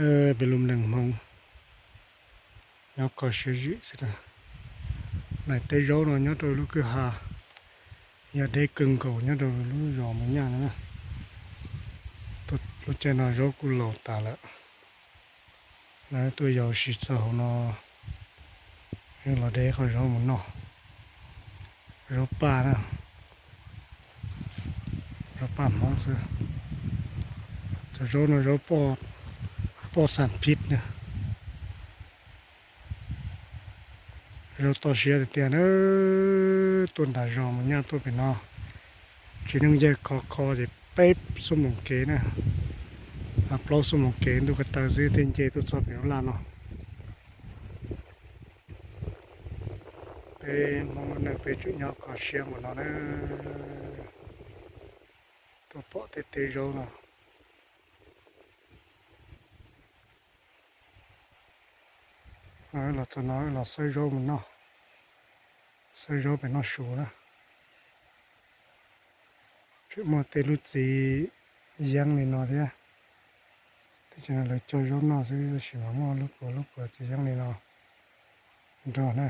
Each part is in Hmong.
Peb lub neej Hmoob nyob kho siab zim xwb na. Nais teb zaub no nyob rau lub kwj ha yog deb kawg nkaus nyob rau lub zos Mus Nyaj no na. Lub caij no zaub kuj laus tas lawm. Lawv tuaj yos sis txog hauv no, los de qhov zaub mus noj. Zaub paj na, zaub paj Hmoob xwb. Cov zaub no zaub poj xam phij na. Zaub toj siab tiag tiag na. Tuaj nram zos Mus Nyaj tuaj pem no, tsev neeg yawg khov kho ces peb xuab moos kev na, plaub xuab moos kev ntuj ko taw xwb thiaj nce tuaj txog pem lub laj no. Peb Hmoob lub neej peb tseem nyob kho siab npaum no na. Tuaj pom tej teb zaub no. Los txog no los xawb zaub mus noj, xawb zaub pem noj su na. Tseem muaj tej lub txiv yeeb li no thiab. Tej tseem lawv cog zaub noj xwb tab sis mas muaj lub puas lub puas txiv yeeb li no nrog na.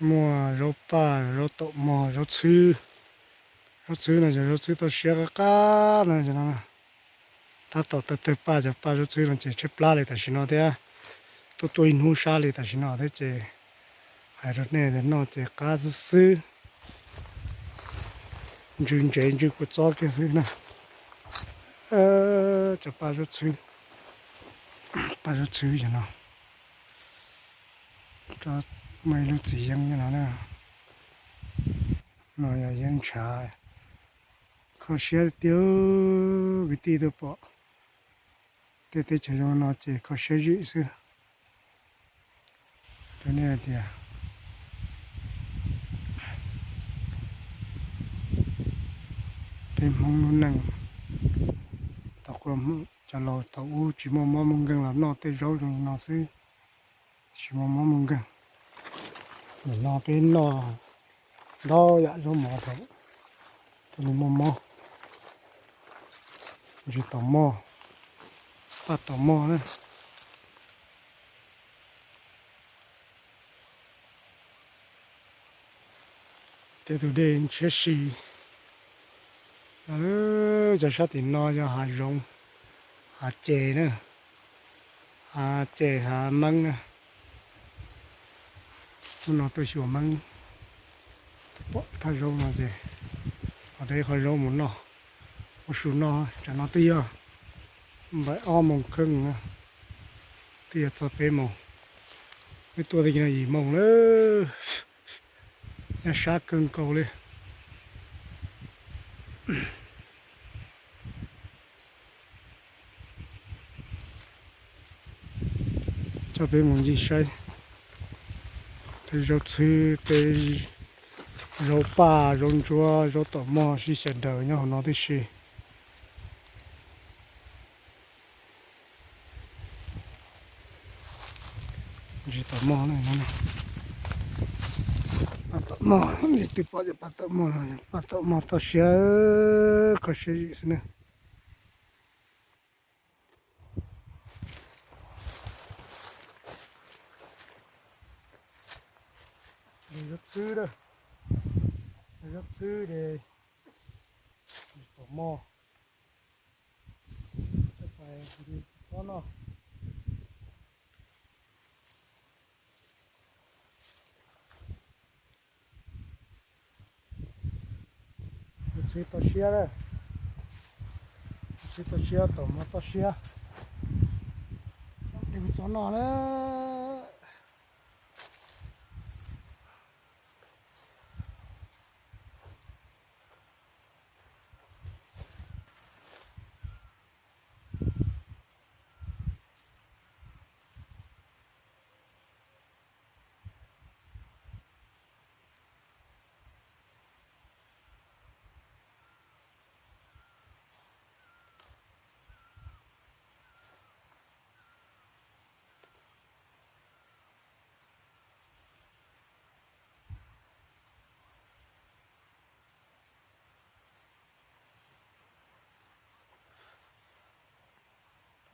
Muaj zaub paj, zaub taum mog, zaub txhwb. Zaub txhwb no yog zaub txhwb toj siab qab qab no. Tab tom tawg tawg paj, cov paj zaub txhwb no ces tshaib plab li tam sim no thiab. Tuaj tuaj ib hnub sab li tam sim no thiab ces hais rau nej tias noj ces qab xwb xwb. Ntsw ntsev ntsw kua txob kiag xwb na. Cov paj zaub txhwb, paj zaub txhwb yog no. Muaj ib lub txiv yeeb no na. No yog yeeb ntshav. Kho siab tiag, kwv tij tuaj pom tej teb chaws zoo no ces kho siab zim xwb. Rau nej hais tias peb Hmoob lub neej, thaum ub cov laus thaum ub tsis muaj mob muaj nkeeg los noj tej zaub zoo li no xwb, tsis muaj mob muaj nkeeg. Nim no peb noj ntau yam zaub mov thaum thiaj li muaj mob. Ntsis taum mog, paj taum mog na. Tej tus dej ntshiab si. Cov sab tim no yog hav zoov, hav ces na, hav ces hav meeb na. Hnub no tuaj xyuas meeb, pom thaj zaub no ces los de qhov zaub mus noj, ua su noj. Tsam no twb yog npaum ob moos kheej na, twb yog txog peb moos. Wb tuaj tag kis no yim moos lawm, nyob sab kawg nkaus li. Coj peb mus ncig saib tej zaub txhwb, tej zaub paj, zaub ntsuab, zaub taum mog sib xyaw daws nyob hauv no tib si. Ntsis taum mog na, paj taum mog, nej twb pom ces paj taum mog, paj taum mog toj siab, kho siab zim xwb na. Zaub txhwb, zaub txhwb de, ntsis taum mog. Txhob no. Tus txhwb toj siab, tus txhwb toj siab, taum mog toj siab. Txhob no na.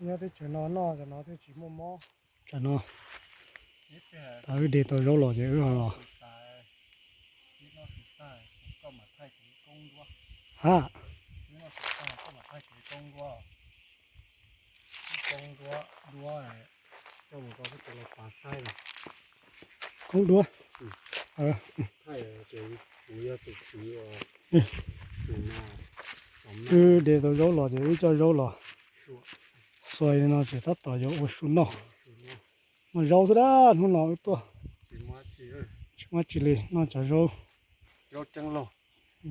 Nyob teb chaws no noj cov no thiaj tsis muaj mob. Tam no, tas wb de tau zaub los ces wb ho los. Ha, koob duab. Wb de tau zaub los ces wb coj zaub los xuas li no ces tab tom yuav ua su noj. Noj zaub xwb dab, hnub no wb tuaj tsis muaj tsi li, noj cov zaub.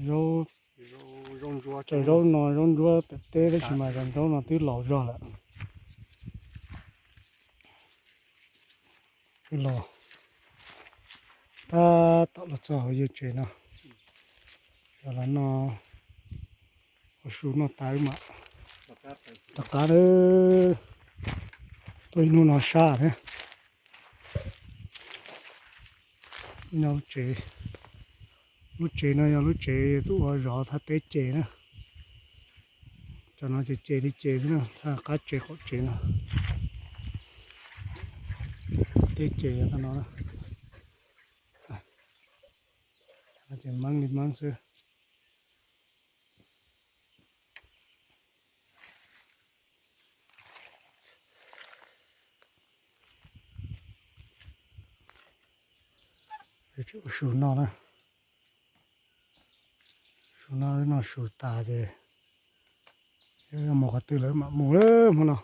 Zaub, cov zaub no zaub ntsuab pem teb tab sis mas cov zaub no twb laus zog lawm. Twb los tab tom los txog hauv yawg tsev no, los noj, ua su noj tas mas rov qab, tuaj ib hnub no sab thiab. Nyob lub tsev, lub tsev no yog lub tsev tuaj ua zov thaj teb ces na. Cov no ces ces li ces xwb na, thaj qab tsev qaum tsev no. Teb ces yog tau no, ces meeb li meeb xwb. Ua su noj na, su noj, noj su tas ces mus qhov twg lawm mam mus lawm hmo no.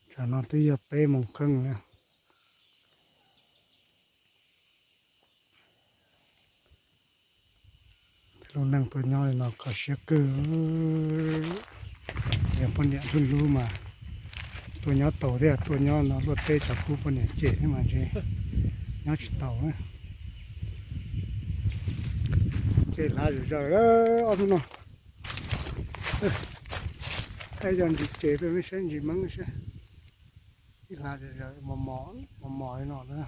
Tsam no twb yog peb moos kheej na. Peb lub neej tuaj nyob li no kho siab kawg. Yog poj niam hlub hlub mas tuaj nyob tau thiab, tuaj nyob no luaj teb tshav kub poj niam cem thiab mas ntshe nyob tsis tau na. Ces hlav zom zaws ob hnub no. Yog ntsis ces peb saib ntsis meeb saib. Ib hlav zom zaws mos mos li no na.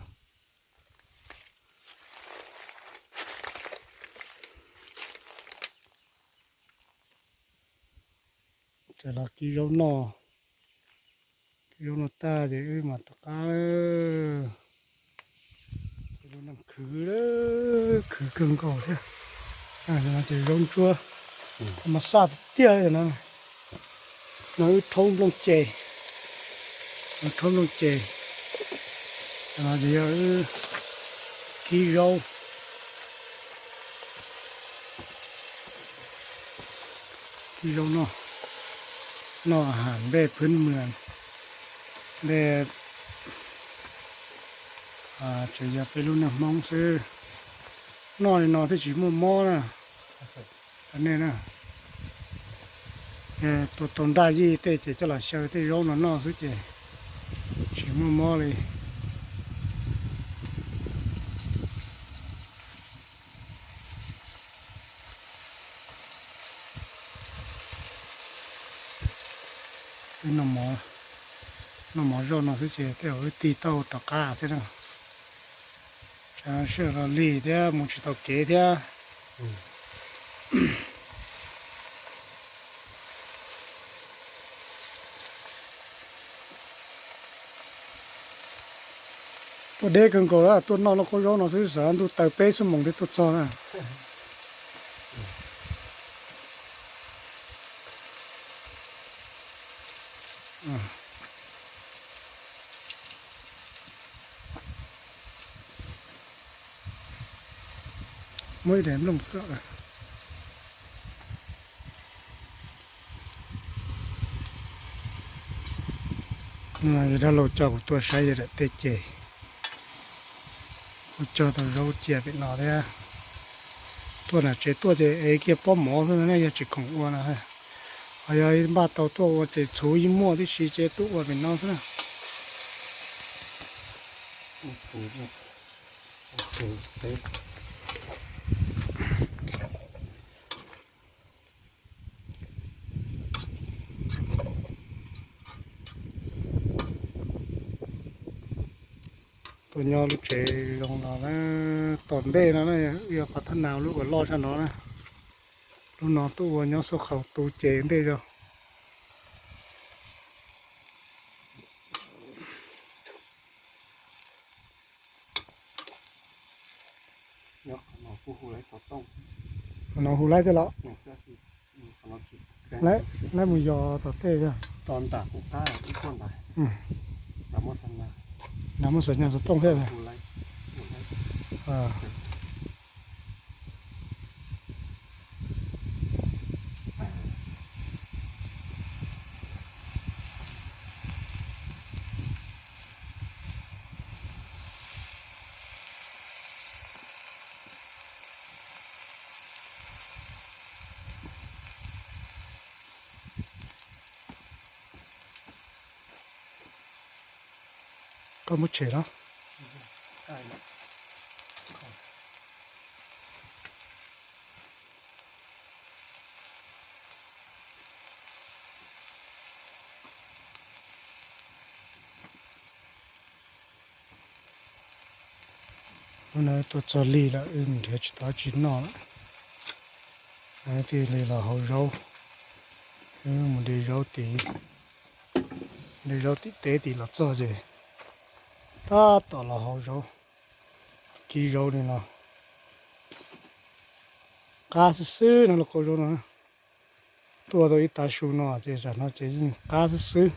Ces los kib zaub noj, kib zaub noj tag ces wb mam rov qab. Khwv, khwv kawg nkaus thiab. Ces zaub ntsuab mas xaj tiag tiag no. No wb rhaub nplooj ces, rhaub nplooj ces. No ces yog wb kib zaub, kib zaub noj, noj has npej phwb mws, npej, tsuas yog peb lub neej Hmoob xwb. Noj li no thiaj tsis muaj mob na. Nej na, tua tau nraj yij tej ces coj los xyaw tej zaub no noj xwb ces tsis muaj mob li. Wb noj mov zoj no xwb ces tej zaum wb tig tau rov qab thiab na. Tsam no sij hawm los lig thiab mus tsis tau kev thiab. Tuaj deb kawg nkaus, tuaj noj lub qub zaub no xwb xav ntuj taw peb xuab moos thiaj tuaj txog na. Muab ib daim nplooj, yawg dab laug coj kuv tuaj saib yawg daim teb ces, kuv cog tau zaub cia pem no thiab. Tuaj nram tsev tuaj ces ev kiag pob mov xwb na, yog tsis khoom ua no. Ho yog npaj tau tuaj ua ces txhuv yeej muaj tib si ces tuaj ua pem no xwb na. Tuaj nyob lub tsev zoo no na, tom ntej no na, yog qhov thab nas lub uas loj tshaj no na. Lub no tuaj ua nyob xub qhaus tu ces ntej zog. Qhov no hu laib thiab los? Laib mus yos tom tej. Nram muaj xav nyas xov tooj thiab. Koj muab tshem los? Hnub no tuaj txog lig lawm, wb mus nrhiav tsis tau dab tsi noj lawm. Thiaj li los hau zaub, wb mus de zaub tim, de zaub tim teb tim los txog ces tab tom los hau zaub, kib zaub li no. Qab xwb xwb no, los kau zaub no, tuaj tau ib tav su no ces tam no ces yeej qab xwb xwb.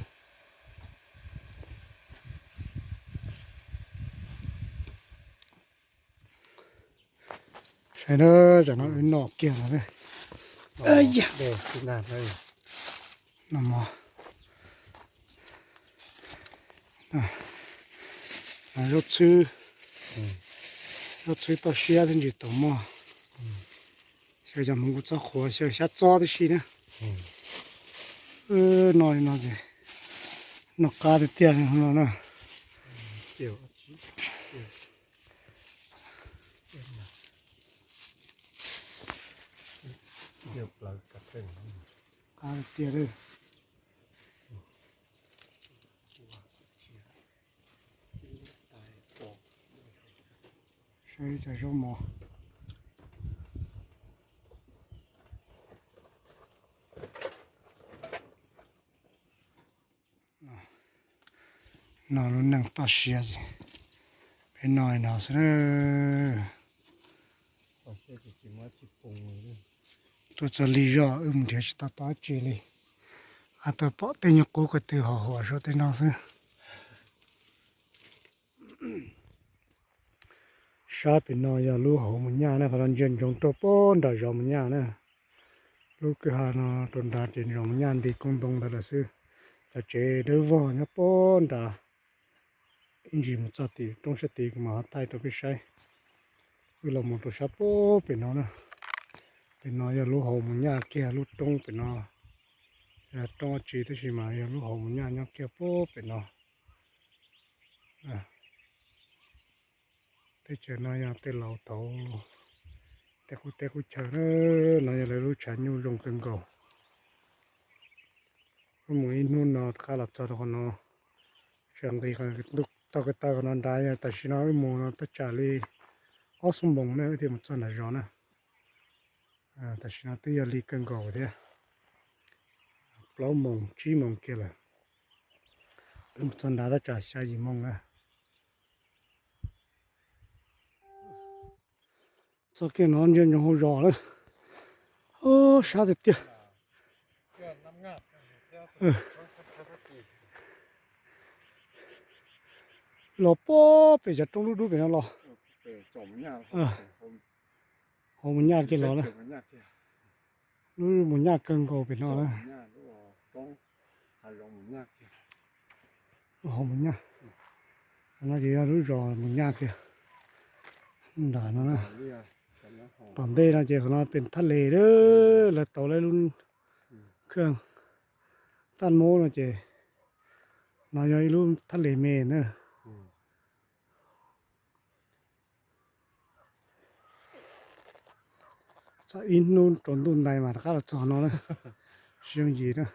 Saib na, tam no wb noj kiag no. Zaub txhwb, zaub txhwb toj siab thiab ntsis taum moj. Xyov cov hmoov kuv txob qhuav, xyov xyab txob tib si na. Noj li no ces noj qab tiag tiag li no na. Qab tiag tiag li. Saib cov zaub mov. No lub neej toj siab ces peb noj li no xwb na. Tuaj txog lig zog wb mus nrhiav tsis tau dab tsi li, hab tau pom tej nyuag qub ko tw hauv huam saum tej no xwb. Sab pem no yog lub hauv Mus Nyaj na, qhov no ntsia ntsoov rau pem nram zos Mus Nyaj na. Lub kwj ha no rau nrad ces zos Mus Nyaj nti koob ntoo ntawd lawm xwb. Cov tsev dawb vog nyob pem nrad, ib ntsis mus txog tim roob sab tid kuv mam ho thaij rau peb saib. Wb los mus rau sab pem no na. Pem no yog lub hauv Mus Nyaj kiag lub roob pem no. Yog roob dab tsi tab sis mas yog lub hauv Mus Nyaj nyob kiag pem no. Teb chaws no yog tej laus thaud, tej qub teb qub chaw na. No yog lawv lub tshav nyuj zoo kawg nkaus. Wb mus ib hnub no rov qab los txog rau qhov no, sawv nqis taug kev taw qhov no nrad. Yog tam sim no wb mus no tab tsam li ob xuab moos na wb thiaj mus txog nram zos na. Tam sim no twb yog lig kawg nkaus thiab, plaub moos tsib moos kiag lawm. Wb mus txog nrad tab tsam xya yim moos na. Txog kiag no ntsia ntsoov hauv zos lawm. Sab tiag tiag. Los puag pem cov roob dub dub pem no los. Hauv Mus Nyaj kiag los na. Lub Mus Nyaj kawg nkaus pem no na. Hauv Mus Nyaj. No ces yog lub zos Mus Nyaj kiag. Nram no na. Tom ntej no ces qhov no pem thaj les, lawv tau lawv lub khaj taj mub no ces no yog ib lub thaj les me na. Txog ib hnub rau ntuj ntais mas rov qab los txog no na. Sib yooj yim na.